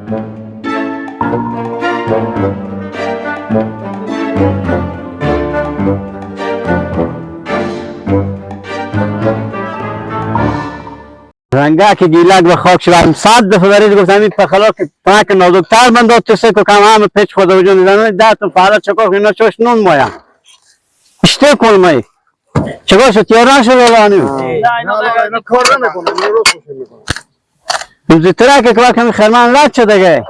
رنگا که گیلک به خاک شدم 100 دفعه برای گفتم این پخلا که پاک نازکتر من داد تو کو کم هم پیچ خود وجود زنم دستم فعلا چکار اینا چوش نون مایا اشته کن مای چکار شد تیاران شد ولی نه اینا کار نمیکنه، درست میکنه. زودتر که که کمی خرمان رد شد دیگه.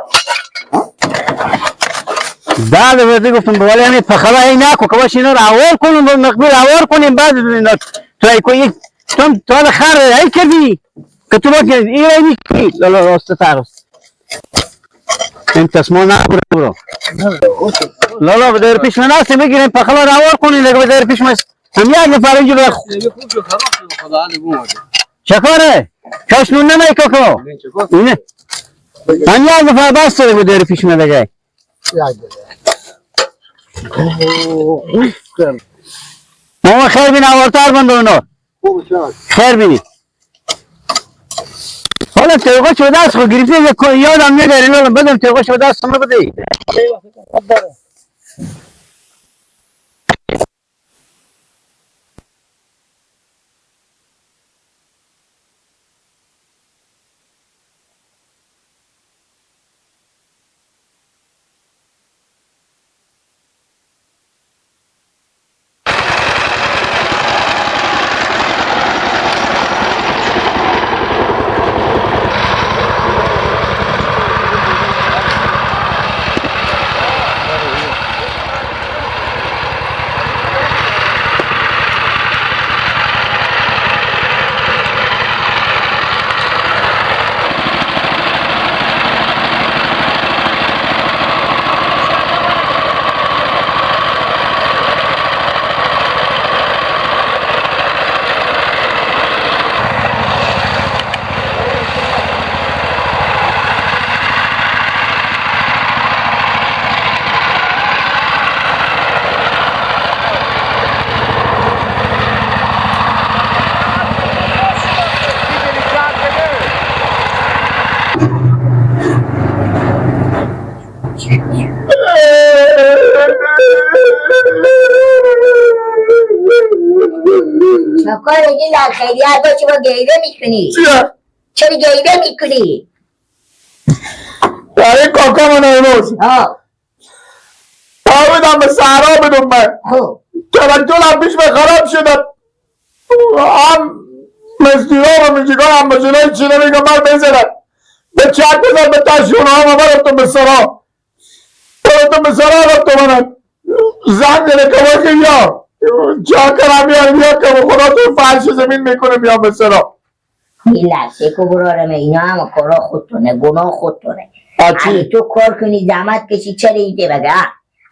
بعد بردی گفتم ولی همین پخلا هی نکو که باش اینا رو عوار کنیم با مقبول عوار کنیم بعد اینا تو ای کو یک تو تو خر ای کردی که تو باید این ای نیکی لا راست تر این تسمه نخوره برو لا لا به در پیش من هستی بگیریم پخلا رو عوار کنیم دیگه به در پیش من هم یک نفر اینجا به چکاره کاش نون نمی کاکا اینه من یک نفر بس داره به در پیش من دیگه. ماما خیر بینی آوارتر بند اونا خیر بینی. حالا تیغه شو دست خو گرفتی یادم نداری لالا بدم تیغه شو دست ما بدی. چکار این در خیریت باشه با گریه میکنی؟ چیه؟ چرا گریه میکنی؟ برای کاکا من امروز آه پا به صحرا بدم من خب ترکتورم پیش به خراب شده هم مزدورا و میجیگان هم مجینای چینه میگم من بزنم به چک بزن به تشیونه هم برفتم به سرا برفتم به سرا رفتم من زنگ داره که باشه یا چا کرم یا یا که خدا تو فرش زمین میکنه میام به سرا. این لحظه که برارمه اینا هم کارا خودتونه گناه خودتونه. اگه تو کار کنی زحمت کشی چرا ایده بگه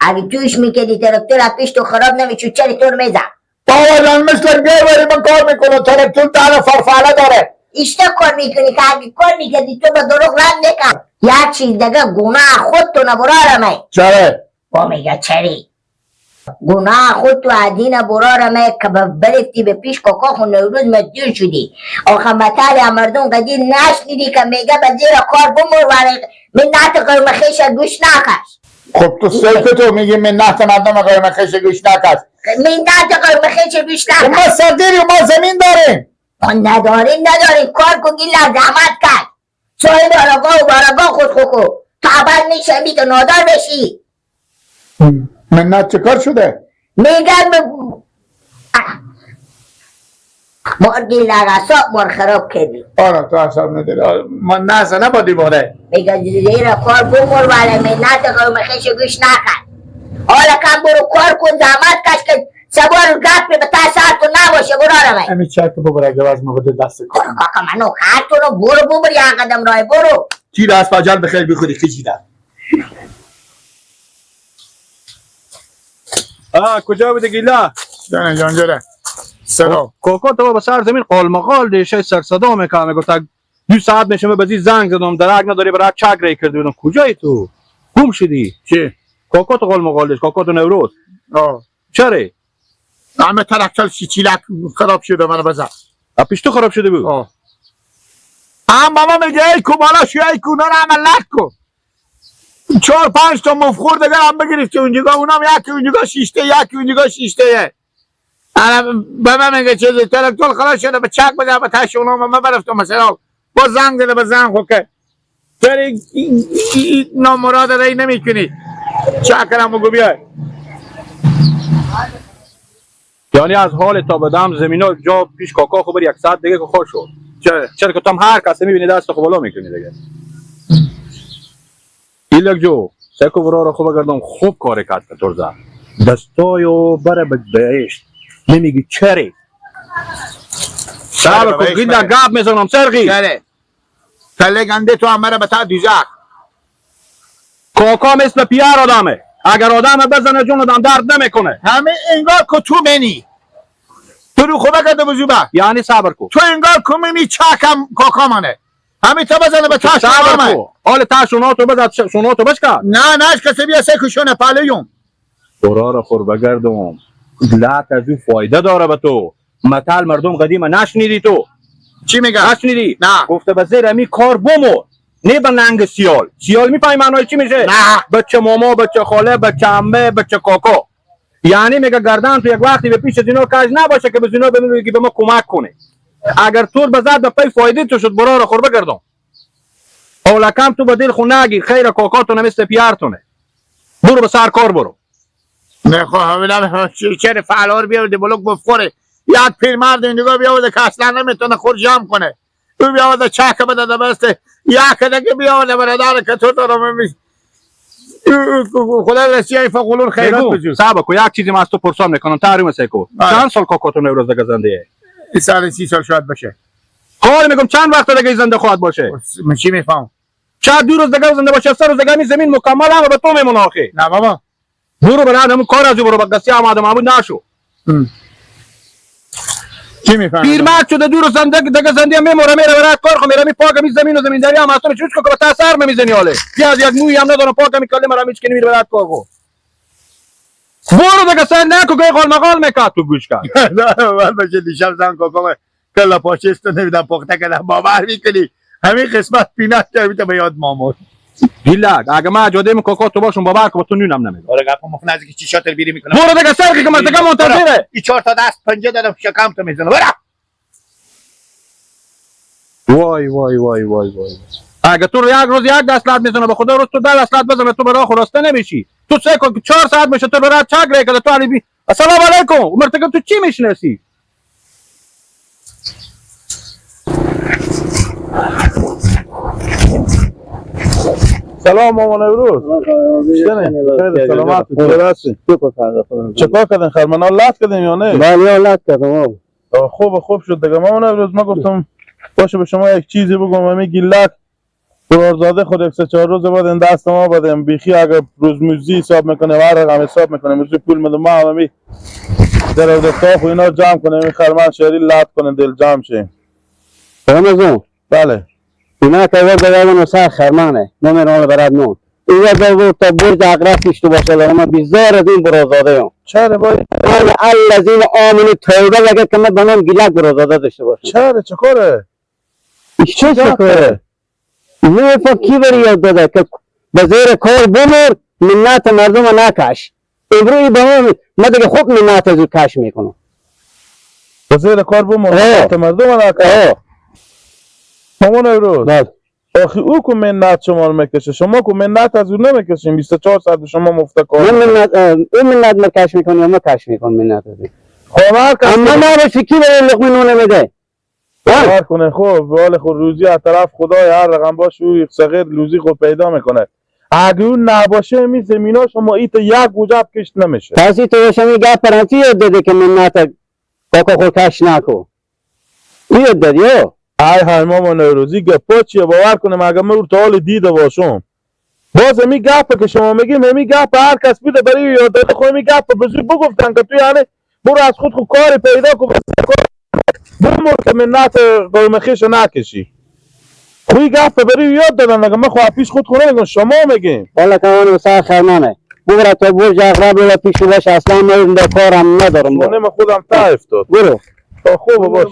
اگه توش میکردی ترکتور پیش تو خراب نمیشد چرا تو رو میزن؟ بابا جان مثل گوری من کار میکنم ترکتور تنه فرفله داره. اشتا کار میکنی که اگه کار میکردی تو به دروغ رد نکن. یک چیز دیگه گناه خودتونه برارمه. چرا؟ با میگه چری؟ گناه خود تو ادین برارمه که برفتی به پیش کاکا خون نوروز مدیون شدی. آخه مطال مردم قدیر نشنیدی که میگه به زیر کار بمور ولی منت قرم خیش گوش نکش. خب تو سیف تو میگی منت مردم قرم خیش گوش نکش. منت قرم خیش گوش نکش. ما صدیری ما زمین داریم. نداریم نداریم کار کن گیل زحمت کرد. صاحب آراگاه و بارگاه خود خوکو تا اول میشه می تو نادار بشی. منت چه کار شده؟ میگم مار گیل اعصاب مار خراب کردی. آره تو اعصاب نداری. ما نه نه با دیواره. میگه زیر کار بمور ولی منت قوم خیش گوش نکن. حالا کم برو کار کن زحمت کش که سوار گپ به تا ساعت تو نباشه برو آره. همین چرک ببر اگه وزن بده دست کن. کاکا منو خر تو رو برو ببر یه قدم رای برو. تیر از فجر بخیر بخوری خجیدم. کجا بودی گیلا؟ جان جان جان سلام. کوکو تو با سر زمین قال مقال دیشه سر صدا میکنه گفت 2 ساعت میشه به زنگ زدم درک نداری برای چک ری کرده بودم. کجایی تو؟ گم شدی؟ چی؟ کوکو تو قال مقال دیش کوکو تو نوروز. آه چرا؟ همه ترکتر چیچیلک خراب شده منو بزن. پیش تو خراب شده بود. آه هم بابا میگه ای کو بالا شو ای کو نه همه لک کو. چهار پنج تا مفخور دیگه هم بگرفتی اونجا، اونم یکی اونجا شیشته، یکی اونجا شیشته. انا به من میگه چیزی ترکتور خلاص شده، به چک بزن به تش اونا. من برفتم مثلا با زنگ زده به زنگ خو که تری نامراد رای نمیکنی، چک هم بگو بیای. یعنی از حال تا بدم زمینا جا پیش کاکا خو بر یک ساعت دیگه که خوش شد. چرا؟ چرا که تو هم هر کسی میبینی دست خو بالا میکنی دیگه. ایلک جو سکو برا رو خوب گردم، خوب کار کرد که ترزه دستایو بره به بهشت. نمیگی چری سر به کو بهشت گیلا بره. گاب میزنم سرغی. چرا؟ کله گنده تو هم مره به تا دوزخ. کاکا مثل پیار آدمه، اگر آدم بزنه جون آدم درد نمیکنه. همه انگار که تو منی تو رو خوبه کرده بزوبه. یعنی صبر کو. تو انگار که منی چکم کاکا منه، همه تا بزنه به تاش. صبر کو، حال تا شونا تو بزد، شونا تو بشکن. نه نه، کسی بیا سه کشونه پالویم. قرار را خور بگردم، لات از او فایده داره به تو. مثل مردم قدیم نشنیدی تو؟ چی میگه؟ نشنیدی؟ نه. گفته به زیر امی کار بمو نه به ننگ سیال. سیال میفهمی معنای چی میشه؟ نه. بچه ماما، بچه خاله، بچه عمه، بچه کاکا. یعنی میگه گردن تو یک وقتی به پیش از اینا کج نباشه که به اینا بمیگه که به ما کمک کنه. اگر تور به زد به پی فایده تو شد، برا را خور بگردم. اولکم تو به دل خو نگیر، خیر کاکاتونه مثل پیارتونه. برو به سر کار برو. نه خب همینم چرا فعلار بیاورده بلوک بخوره. یک پیرمرد این دیگه بیاورده که اصلا نمیتونه خور جمع کنه، او بیاورده چک بده دست یک دیگه بیاورده برادر که تو دارم می خدا رسی فقولون خیرات بگو بجو. صبر کو، یک چیزی من از تو پرسان میکنم تحریم سیکو. بله. چند سال کاکاتون امروز دیگه زنده؟ سال 30 سال شاید باشه. حال میگم چند وقت دیگه زنده خواهد باشه؟ من چی میفهم؟ شاید دو روز دیگه زنده باشه، سه روز دیگه همین زمین مکمل هم به تو میمونه آخه. نه بابا. برو برای همون کار از او، برو به قصی آمده محمود نشو. چی میفهم؟ پیرمرد شده، دو روز زنده دیگه زنده میموره، میره برای کار خو میره می پاک می زمین و زمینداری هم اصلا چیز که به تاثر میزنی. حاله بیا از یک موی هم ندارم پاک می کله مرا میچ کنی میره برای کار خو. برو دیگه سر نکو که قال مقال میکرد تو گوش کن. نه من باشه دیشب زن کاکا کلا پاچست نمیدم پخته کردم، باور میکنی همین قسمت پینات که به یاد مامور. گیلک اگه من جاده می کاکا تو باشم باور کن با تو نونم نمیدم. آره گپ مخ نزدیک چشات بیری میکنم. برو دیگه سر که من دیگه منتظره. این چهار تا دست پنجه دارم شکم تو میزنم. برو. وای وای وای وای وای، اگه تو رو یک روز یک دست لط میزنه، به خدا روز تو ده دست لط بزنه تو برای خراسته نمیشی. تو سه کن 4 ساعت میشه تو برای چک ری کرده تو علی بی السلام علیکم مرتکب تو چی میشناسی؟ سلام مامان امروز. خیر سلامت چطور هستی؟ چکار کردین؟ خرمنا لات کردین یا نه؟ بله لات کردم آقا. خوب خوب شد دیگه. مامان امروز ما گفتم باشه به شما یک چیزی بگم. میگی لات قرارزاده خود یک سه چهار روز بعد این دست ما بدیم بیخی. اگر روز موزی حساب میکنه و هر رقم حساب میکنه موزی پول میده، ما هم می در دفتر خو اینا جمع کنیم، این خرمن شهری لات کنه دل جمع شه. رمضان. بله. اینا که ورد دادن سر خرمانه نمیرم برات نون این ورد تا برج عقرب پیش تو باشه. ما بیزار از این برازاده هم. چرا باید من الذین آمنوا توبه لگه که من به نام گیلک برازاده داشته باشم. چرا چکاره؟ چه چکاره؟ نه کی بری یاد داده که به زیر کار بمر منت مردم رو نکش. امروز به ما من دیگه خوب منت از او کش میکنم. وزیر کار بمون مردم نکش. مامان امروز بله. آخی او که منت شما رو میکشه، شما که منت از او نمیکشین. 24 ساعت به شما مفت کار من می‌کنه. منت او منت من کش میکنم یا من کش میکنم منت از او؟ خب هر کس اما نباشه کی به لقمه نون نمیده؟ کار کنه. خب به حال خود روزی از طرف خدای هر رقم باشه او یک صغیر روزی خود پیدا میکنه. اگه اون نباشه می زمینا شما ایت یک وجب کشت نمیشه. پس تو باشم این گپ پرنسی یاد داده که منت کاکا خود کش نکو. این یاد دادی یا؟ های های مامان روزی گپا چیه؟ باور کنم اگه من تا حال دیده باشم باز می گپ که شما میگیم می گپ هر کس بوده برای یاد داده. خب می گپ به زود بگفتن که تو یعنی برو از خود خود کار پیدا کن، بمر که منت قوم خویش رو نکشی. خوی گپ برای یاد دادن. اگه من خو پیش خود خونه نگم شما میگیم. والا که آن سر خرمانه ببره تا برج عقرب رو پیش باش. اصلا من به کارم ندارم. خونه من خودم تا افتاد. برو. خوب باش.